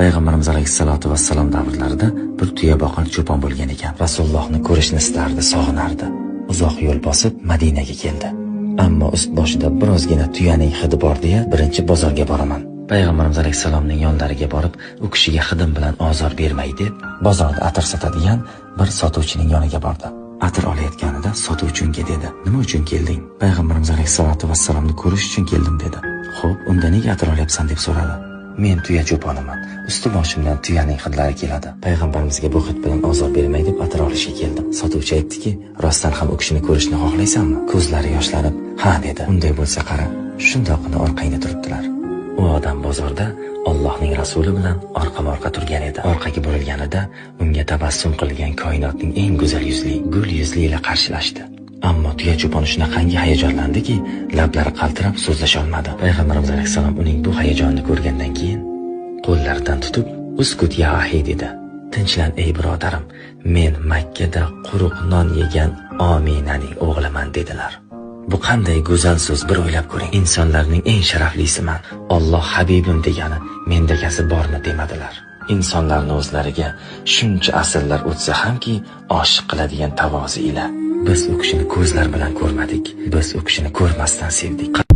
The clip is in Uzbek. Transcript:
Payg'ambarimiz alayhissalotu vassalom davrlarida bir tuya boqar cho'pon bo'lgan ekan. Rasulullohni ko'rishni istardi, sog'inardi. Uzoq yo'l bosib Madinaga keldi. Ammo ust boshida birozgina tuyaning hidi bor deya birinchi bozorga boraman. Payg'ambarimiz alayhissalomning yonlariga borib, u kishiga hidim bilan ozor bermay deb, bozorda atir sotadigan bir sotuvchining yoniga bordi. Atir olayotganida sotuvchi unga dedi: "Nima uchun kelding?" Payg'ambarimiz alayhissalatu vassalomni ko'rish uchun keldim dedi. "Xo'p, unda nega atir olyapsan?" deb so'radi. "Men tuya cho'poniman. Usti boshimdan tuyaning hidlari keladi. Payg'ambarimizga bu hid bilan ozor bermay deb atir olishga keldim." Sotuvchi aytdiki: "Rostdan ham u kishini ko'rishni xohlaysanmi?" Ko'zlari yoshlanib, "Ha" dedi. "Unday bo'lsa qara, shundoqqina orqangda turibdilar." U odam bozorda Allohning rasuli bilan orqama-orqa turgan edi. Orqaga burilganida unga tabassum qilgan koinotning eng go'zal yuzli, gul yuzli ila qarshilashdi. Ammo tuya cho'pon shunaqangi hayajonlandiki, lablari qaltirab so'zlasha olmadi. Payg'ambarimiz alayhissalom uning bu hayajonini ko'rgandan keyin qo'llaridan tutib, "Uskut ya ahi" dedi. "Tinchlan ey birodarim, men Makkada quruq non yegan Ominaning o'g'liman" dedilar. Bu qanday go'zal so'z, bir o'ylab ko'ring. Insonlarning eng sharaflisiman, Alloh habibim degani mendagasi bormi demadilar. Insonlarni o'zlariga shuncha asrlar o'tsa hamki oshiq qiladigan tavozi ila. Biz u kishini ko'zlar bilan ko'rmadik, biz u kishini ko'rmasdan sevdik.